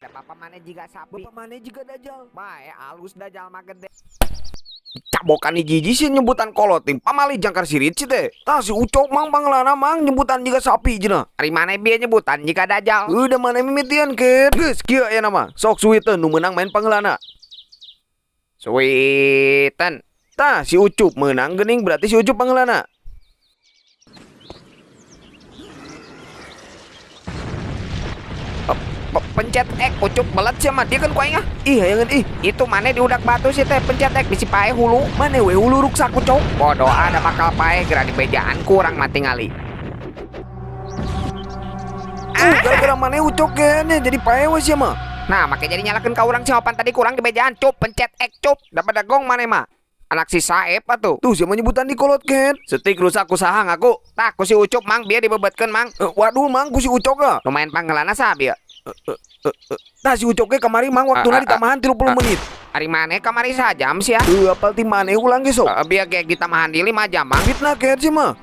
Da bapak maneh jiga sapi. Bapak maneh jiga dajal. Bae alus dajal mah gede. Cabokan hiji sih nyebutan kolot ting pamali jangkar sirit sih teh. Tah si Ucok, Mang, pangheulana, Mang, nyebutan jiga sapi cenah. Ari maneh bieu nyebutan jiga dajal. Udah maneh mimitian ket. Geus kieu aya nama. Sok suiteun nu meunang main pangheulana. Suiten. Tah si Ucup meunang geuning, berarti si Ucup pangheulana. Pencet ek, Ucup, belet sia mah diekeun ku aing ah. Ih, hayangeun ih. Itu maneh diudak batu sih teh pencet ek bisi paeh hulu. Maneh we hulu ruksak, Ucok. Bodoh ada bakal paeh geura dibejaan kurang mah tingali. Gara-gara maneh, Ucok, kayaknya jadi paeh we sia mah. Nah, make jadi nyalakeun ka urang sia, pan tadi kurang dibejaan, Cup, pencet ek, Cup. Dapat dagong maneh mah. Anak si Saep atuh. Tuh sia mah nyebutan di kolot ket. Setik rusak ku saha ngaku? Tah ku si Ucup, Mang, bieu dibebetkeun, Mang. Waduh, Mang, ku si Ucok ah. Nu main pangheulana saha bieu? Tah si Ucok ge kamari, Mang, waktuna ditambahan 30 menit. Ari maneh kamari sajam sia. Heuh, apal ti maneh ulang ge sok. Bieu ge ditambahan di 5 jam, Mang. Fitnah ket sih mah.